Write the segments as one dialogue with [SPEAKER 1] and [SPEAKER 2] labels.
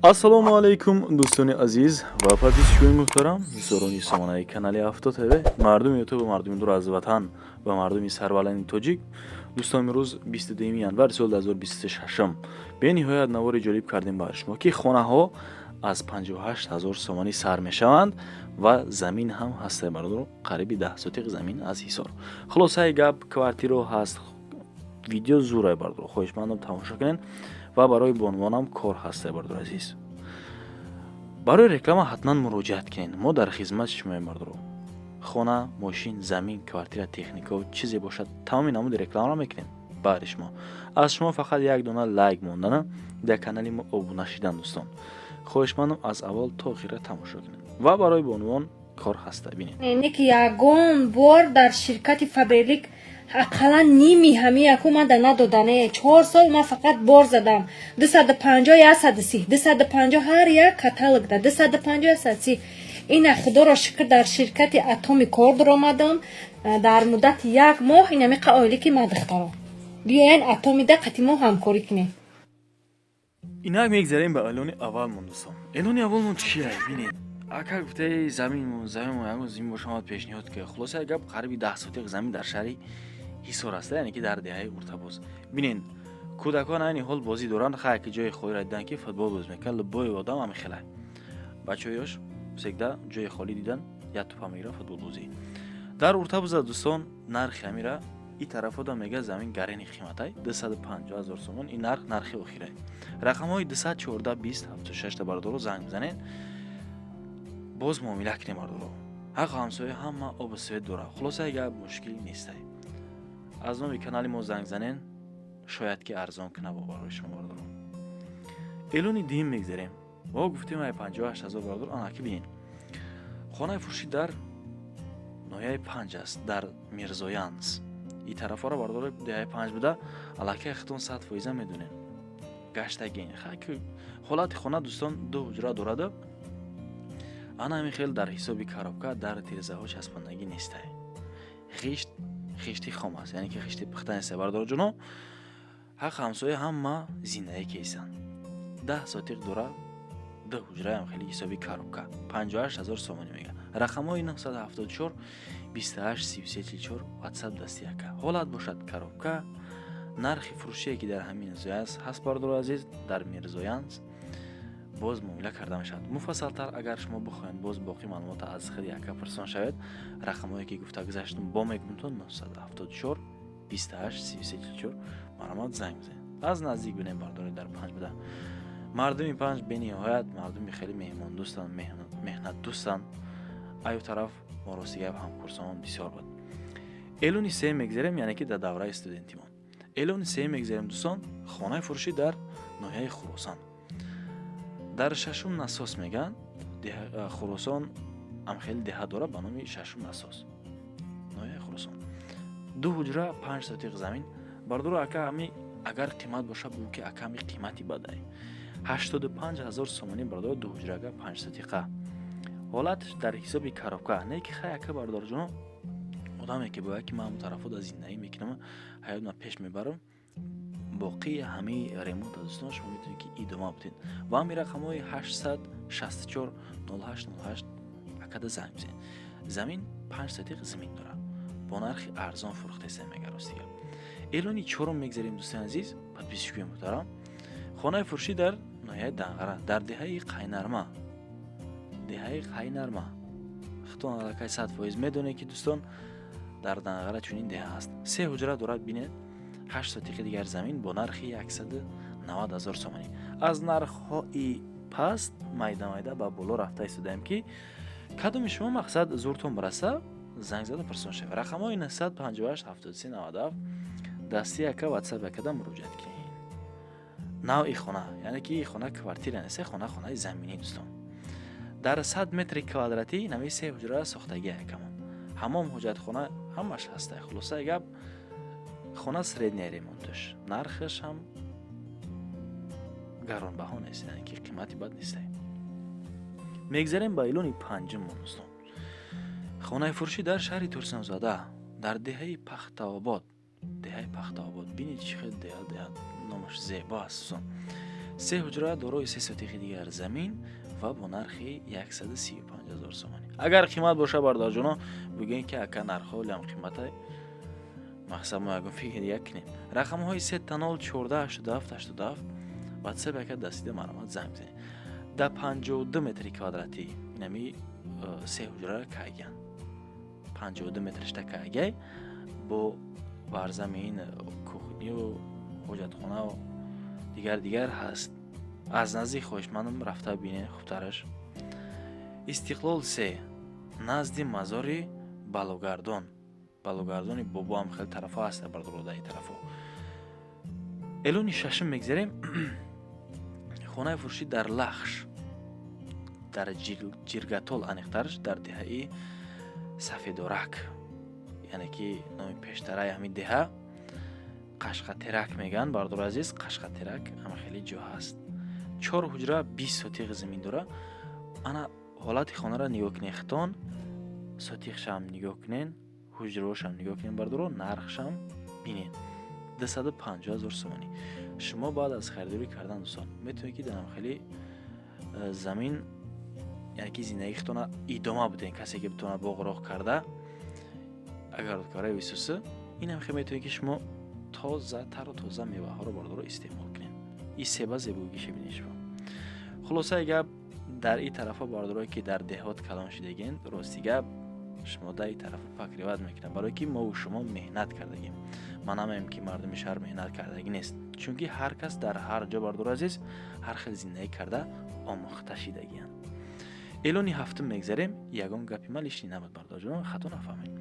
[SPEAKER 1] Ассалому алайкум, дӯстони азиз ва подписчикони муҳтарам, ҳиссорони сомонаи канали Авто ТВ, мардуми Ютуб, мардуми дур аз ватан ва мардуми сарбаланди тоҷик. Дӯстон, имрӯз 22 январ соли 2026 бениҳоят навори ҷолиб кардем барои шумо, ки хонаҳо аз 58 ҳазор сомонӣ сар мешаванд ва замин ҳам ҳаста, бародаро, қариби 10 сотиқ замин аз Ҳисор. Хулосаи гап, квартиро ҳаст, видео зурай, бародаро, хоҳишмандам, тамошо кунед. Ва барои бонувонам кор ҳаста, бародари азиз. Барои реклама ҳатман муроҷиат кунед, мо дар хизмати шумоем, бародаро. Хона, мошин, замин, квартира, техника, чизе бошад, тамоми намуди рекламаро мекунем баъди шумо. Аз шумо фақат як дона лайк мондана, дар канали мо обуна шидан. Дӯстон, хоҳишмандам, аз аввал то охира тамошо кунед. Ва барои бонувон кор ҳаста, бинед.
[SPEAKER 2] Не ки ягон бор дар ширкати Фаберлик ақаллан ними ҳами яку ман да надодане. 4 сол ман фақат бор задам, 250, 130, 250, ҳар як каталог да 250, 130. Ина, худоро шукр, дар ширкати Атоми кор даромадам. Дар муддати як моҳ инамиқа ойлики ма. Духтаро, биёян Атомида қати мо ҳамкорӣ кунем.
[SPEAKER 1] Инак, мегзарем ба эълони аввалмон. Дӯстон, эълони аввалмон чия? Бинед, ака гуфтаи заминмон, ягон замин бошамад, пешниҳод ки. Хулосаи гап, қариби 10 сотиқ замин дар шаҳри Ҳисор аста, яъне ки дар деҳаи Уртабоз. Бинед, кӯдакон айни ҳол бозӣ доранд. Хай, ки ҷои холиро дидан, ки футбол боз мекунад. Любой одам ҳами хелай, бачаҳоёш всегда ҷои холӣ дидан, як тупа мегирад, футболбозӣ. Дар Уртабоза, дӯстон, нархи ҳамира и тарафода мега, замин гарени қиматай 250 ҳазор сомон. Ин нарх нархи охирай. Рақамҳои 214 20 76, бародаро, занг бизанед, боз муомила кунем. Бародаро, ҳақ ҳамсоя ҳама обу свет дорад. Хулосаи гап, мушкил нестай. Аз номи канали мо занг занен, шояд ки арзон кунад барои шумо, бародаро. Эълони дуюм мегзарем. Мо гуфтем ай 58 ҳазор, бародар. Анаки бинед, хонаи фурӯшӣ дар ноҳияи Панҷ аст, дар Мирзоянс. И тарафҳоро, бародаро, деҳаи Панҷ буда, аллакай худтон 100% медонем, гаштагин. Ҳолати хона, дӯстон, ду ҳуҷра дорада. Ана ҳамин хел дар ҳисоби коробка, дар тирезаҳо часпондагӣ нестай. Хишт хишти хом аст, яъне ки хишти пухта нестай. Бародарҷоно, ҳақ ҳамсоя ҳама зиндагӣ кесанд. 10 сотиқ дора, ду ҳуҷраам, хеле ҳисоби коробка, 58 ҳазор сомонӣ мега. Рақамҳои 974 28 33 44, Ватсап дасти яка. Ҳолат бошад коробка. Нархи фурӯшие ки дар ҳамин ҳаст, бародари азиз, дар Мирзоянс боз муомила карда мешавад муфассалтар. Агар шумо бихоҳед, боз боқӣ маълумота аз худи яка пурсон шавед, рақамҳое ки гуфта гузаштум, бо мегумтон: 974 28 33 44. Марҳамат, занг бизанед, аз наздик бинем, бардори. Дар Панҷ буда, мардуми Панҷ бениҳоят мардуми хеле меҳмондӯстанд, меҳнатдӯстанд. Аю тараф мо, рости гап, ҳамкурсамон бисёр буд. Эълони сеюм мегзарем, яъне ки дар давраи студентимон. Эълони сеюм мегзарем, дӯстон. Хонаи фурӯшӣ дар ноҳияи Хуросон, дар Шашум Насос мегӯянд. Хуросон ам хеле деҳа дорад ба номи Шашум Насос, ноҳияи Хуросон. Ду ҳуҷра, 5 сотиқ замин. Бардоро, ака, ами агар қимат боша, бугӯ ки ака, ами қимати бадай. 85 ҳазор сомонӣ, бардоро, ду ҳуҷрага, 5 сотиқа. Ҳолат дар ҳисоби коробка. Не ки хай, ака, бародарҷоно, одаме ки бояд ки ман ҳамон тарафода зиндагӣ мекунам, ҳаёт ман пеш мебарам. Боқии ҳамаи ремонта, дӯстон, шумо метавонед ки идома бидед ва ҳамин рақамҳои 864 08 08 акада занг бизанед. Замин 5 сотиқ замин дорад, бо нархи арзон фурӯхтеса мега, рости гап. Эълони чорум мегзарем, дӯстони азиз, подписчикои муҳтарам. Хонаи фурӯшӣ дар ноҳияи Данғара, дар деҳаи Қайнарма. Деҳаи Қайнарма худтон аллакай 100% медонед, ки, дӯстон, дар Данғара чунин деҳа ҳаст. Се ҳуҷра дорад, бинед, 8 сотиқи дигар замин бо нархи 190 ҳазор сомонӣ. Аз нархҳои паст майда майда ба боло рафта истодаем, ки кадоми шумо, мақсад, зуртон бараса, занг зада пурсон шавед. Рақамҳои 958 73 97 дасти яка, Ватсап якада муроҷиат кунед. Навъи хона, яъне ки хона квартира нест, хона хонаи заминӣ, дӯстон. Дар 100 метри квадратӣ нави се ҳуҷра сохтагӣ якамон, ҳамом, ҳоҷатхона ҳамаш ҳаста. Хулосаи гап, хона средний ремонташ, нархаш ҳам гаронбаҳо нест, яъне ки қимати бад нестай. Мегзарем ба эълони панҷум, дӯстон. Хонаи фурӯшӣ дар шаҳри Турсунзода, дар деҳаи Пахтаобод. Деҳаи Пахтаобод, бинед, чӣ хел деҳа, деҳа номаш зебо аст, дӯстон. Се ҳуҷра, дорои се сотиқи дигар замин ва бо нархи 135 ҳазор сомонӣ. Агар қимат боша, бародарҷоно, бигӯем, ки ака, нархҳо лям қимата. Мақсад, мо ягон фикр дигар кунем. Рақамҳои 000 14 87 87, ватсап яка дастида, марҳамат, занг бизанед. Да 52 метри квадратӣ инами се ҳуҷрара кайган, 52 метршта кайгай, бо барзамин, кухню, ҳоҷатхонау дигар дигар ҳаст. Аз наздик хоҳишмандам, рафта бинед хубтараш. Истиқлол се, назди мазори Балогардон, Балогардони бобоам, хеле тарафҳо ҳаст, бардородаи тарафҳо. Эълони шашум мегзарем. Хонаи фурӯшӣ дар Лахш, дар Ҷиргатол, аниқтараш дар деҳаи Сафедорак, яъне ки номи пештараи ҳамин деҳа Қашқатерак мегӯянд, бардори азиз. Қашқатерак ҳама хеле ҷо ҳаст. Чор ҳуҷра, 20 сотиқ замин дора. Ана ҳолати хонаро нигоҳ кунед хитон, сотиқшам нигоҳ кунед, ҳуҷраошам нигоҳ кунед, бардоро, нархшам бинед: 250 ҳазор сомонӣ. Шумо баъд аз харидорӣ кардан, дӯстон, метавонед, ки дар хеле замин, яъне ки зиндагии худтона идома бидиҳед. Касе ки битавонад боғ роҳ карда, агар кораи висуса инам хел, метавонед, ки шумо тоза, тару тоза меваҳоро, бардоро, истеъмол кунед. И себа зебогиша бинед шумо. Хулосаи гап, дар ин тарафҳо, бардорое ки дар деҳот калон шудагин, рости гап, шумо дар ин тарафа покрывать мекунад, барое ки мову шумо меҳнат кардагим. Ман намеем, ки мардуми шаҳр меҳнат кардагӣ нест, чунки ҳар кас дар ҳар ҷо, бардори азиз, ҳар хел зиндагӣ карда омӯхта шидагианд. Эълони ҳафтум мегзарем. Ягон гапи ман лишний набуд, бардорҷон, хато нафаҳмед.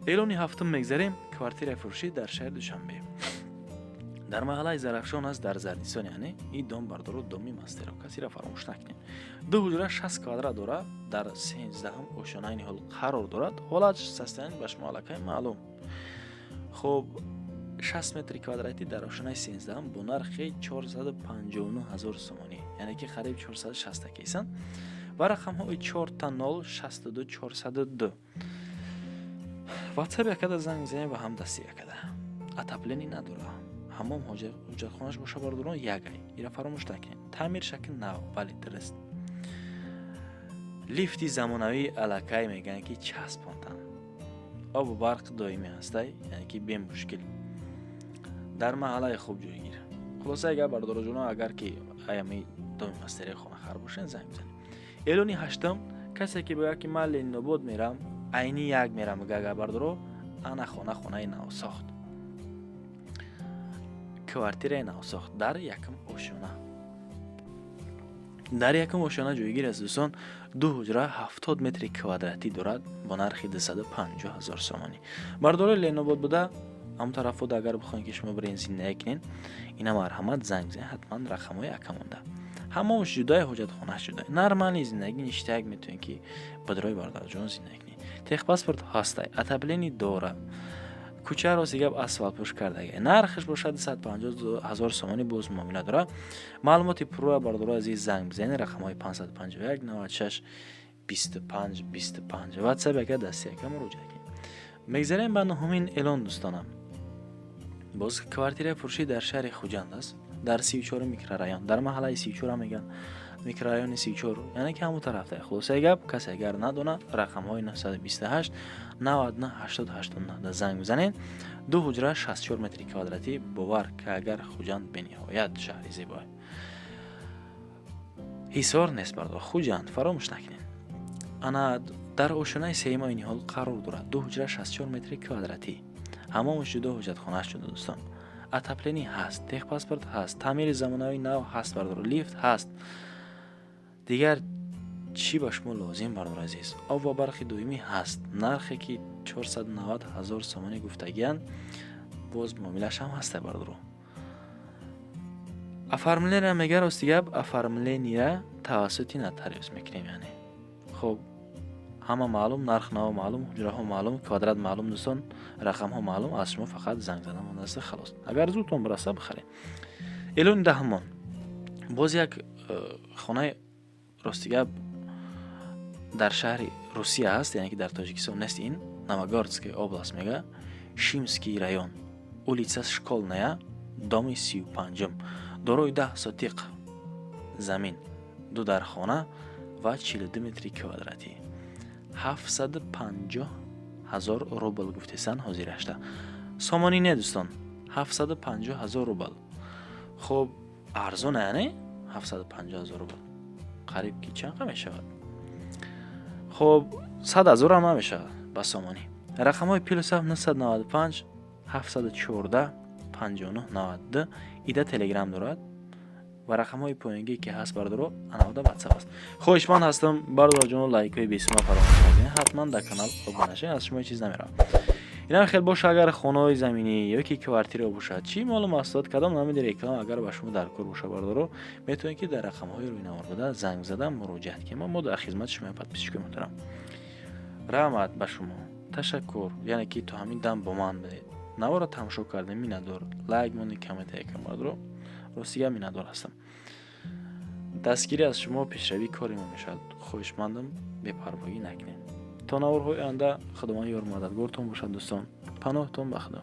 [SPEAKER 1] Эълони ҳафтум мегзарем. Квартираи фурӯшӣ дар шаҳри Душанбе, дар маҳаллаи Зарафшон аст, дар Зарнисон. Яъне ин дом, бардоро, доми мастеро, касеро фаромӯш накунед. Ду ҳуҷра, 60 квадрат дорад, дар 13-ҳам ошёнаи ҳол қарор дорад. Ҳолат, состояние ба шумо аллакай маълум. Хуб, 60 метри квадратӣ дар ошёнаи 13-ҳам бо нархи 459 ҳазор сомонӣ, яъне ки қариб 460 кесанд, ва рақамҳои 000 62 402, ватсап якада занг мезанем ва ҳам дасти якада. Отопление надорад, ҳамом, ҳоҷатхонаш боша, бардорон, ягай, ира фаромӯш накунед. Таъмир шакли нав, бале, дуруст. Лифти замонавӣ аллакай мегӯянд, ки часпонтан. Обу барқ доимӣ ҳастай, яъне ки бемушкил. Дар маҳаллаи хуб ҷойгир. Хулосаи гап, бардороҷоно, агар ки аями доми мастерии хонахар бошед, занг бизанед. Эълони ҳаштум. Касе ки бигӯяд, ки ман Ленинобод мерам, айни як мерам, гага, бардоро, ана хона, хонаи навсохт, квартираи навсохт дар якум ошёна, дар якум ошёна ҷойгир аст, дӯстон. Ду ҳуҷра, 70 метри квадратӣ дорад бо нархи 250 ҳазор сомонӣ. Бардорои Ленинобод буда, ҳамон тарафода, агар бихоҳед, ки шумо бирен зиндагӣ кунед, ина марҳамат, занг бизанед ҳатман, рақамҳои ака монда. Ҳамомш ҷудои, ҳоҷатхонааш ҷудои, нормальный зиндагӣ ништаяк, метавонед, ки бадрои бародарҷон зиндагӣ кунед. Техпаспорт ҳастай, отопление дора, кӯча, рости гап, асфалтпӯш кардага. Нархаш бошад 250 ҳазор сомонӣ, боз муомила дора. Маълумоти пурра, бардорои азиз, занг бизанед, рақамҳои 551 96 25 25, ватсап яка, дасти яка муроҷиат кунед. Мегзарем ба нуҳумин эълон, дӯстонам. Боз квартираи фурӯшӣ дар шаҳри Хуҷанд аст, дар 34 микрорайон, дар маҳаллаи 34 мегӯянд, микрорайони 34, яъне ки ҳамон тарафта. Хулосаи гап, касе агар надона, рақамҳои 928 99 80 89 занг бизанед. Ду ҳуҷра, 64 метри квадратӣ. Бовар ки, агар Хуҷанд бениҳоят шаҳри зебое, Ҳисор нест, бардор, Хуҷанд фаромӯш накунед. Ана дар ошёнаи сеюма ниҳол қарор дорад. Ду ҳуҷра, 64 метри квадратӣ, ҳамомаш ҷудо, ҳоҷатхонааш ҷудо, дӯстон. Отопление ҳаст, техпаспорт ҳаст, таъмири замонавии нав ҳаст, бардор, лифт ҳаст. Дигар чӣ ба шумо лозим, бардор азиз? Об ва барқи доимӣ ҳаст. Нархе ки 490 ҳазор сомонӣ гуфтагиянд, боз муомилаш ҳам ҳаста, бардоро. Оформления мега, рости гап, оформления тавассути нотариус мекунем, яъне хуб, ҳама маълум, нарх наво маълум, ҳуҷраҳо маълум, квадрат маълум, дӯстон, рақамҳо маълум. Аз шумо фақат занг зада мондааст, халос. Агар зудтон бираса, бихаред. Эълони даҳумон боз як хонаи, рости гап, дар шаҳри Русия ҳаст, яъне ки дар Тоҷикистон нест. Ин Новгородская область мега, Шимский район, улица Школьная, доми 35-ум, дорои 10 сотиқ. Замин ду дархона ва 42 метри квадратӣ, 750 ҳазор рубл гуфтесан ҳозирашта. Сомонӣ не, дӯстон, 750 ҳазор рубл. Хуб, арзон, яъне 750 ҳазор рубл қариб ки чанд мешавад? Хуб, 100 ҳазорам намешавад ба сомонӣ. Рақамҳои +7 995 714 59 92 ида Телеграм дорад ва рақамҳои поёнгие, ки ҳаст, бардоро, анавда Ватсап аст. Хоҳишманд ҳастам, бародарҷоно, лайкҳои бесума фаромӯш накунед, ҳатман дар канал обуна шавед, аз шумо чиз намеравад. Инам хел боша, агар хонаҳои заминӣ ё ки квартира бошад, чӣ молу маҳсулот, кадом намуди реклама агар ба шумо дар кор боша, бардоро, метавонед, ки дар рақамҳои рӯйнавор буда занг зада муроҷиат кунед. Мо дар хизмати шумо, подписчикои муҳтарам. Раҳмат ба шумо, ташаккур, яъне ки то ҳамин дам бо ман будед, наворо тамошо кардем, миннатдор. Лайк монед, комментария кунед, бардоро. Ростига, миннатдор ҳастам. Дастгирӣ аз шумо пешравии кори мо мешавад. Хоҳишмандам, бепарвоӣ накунед. То наворҳои оянда Худованд ёру мададгортон бошад, дӯстон. Паноҳтон ба Худо.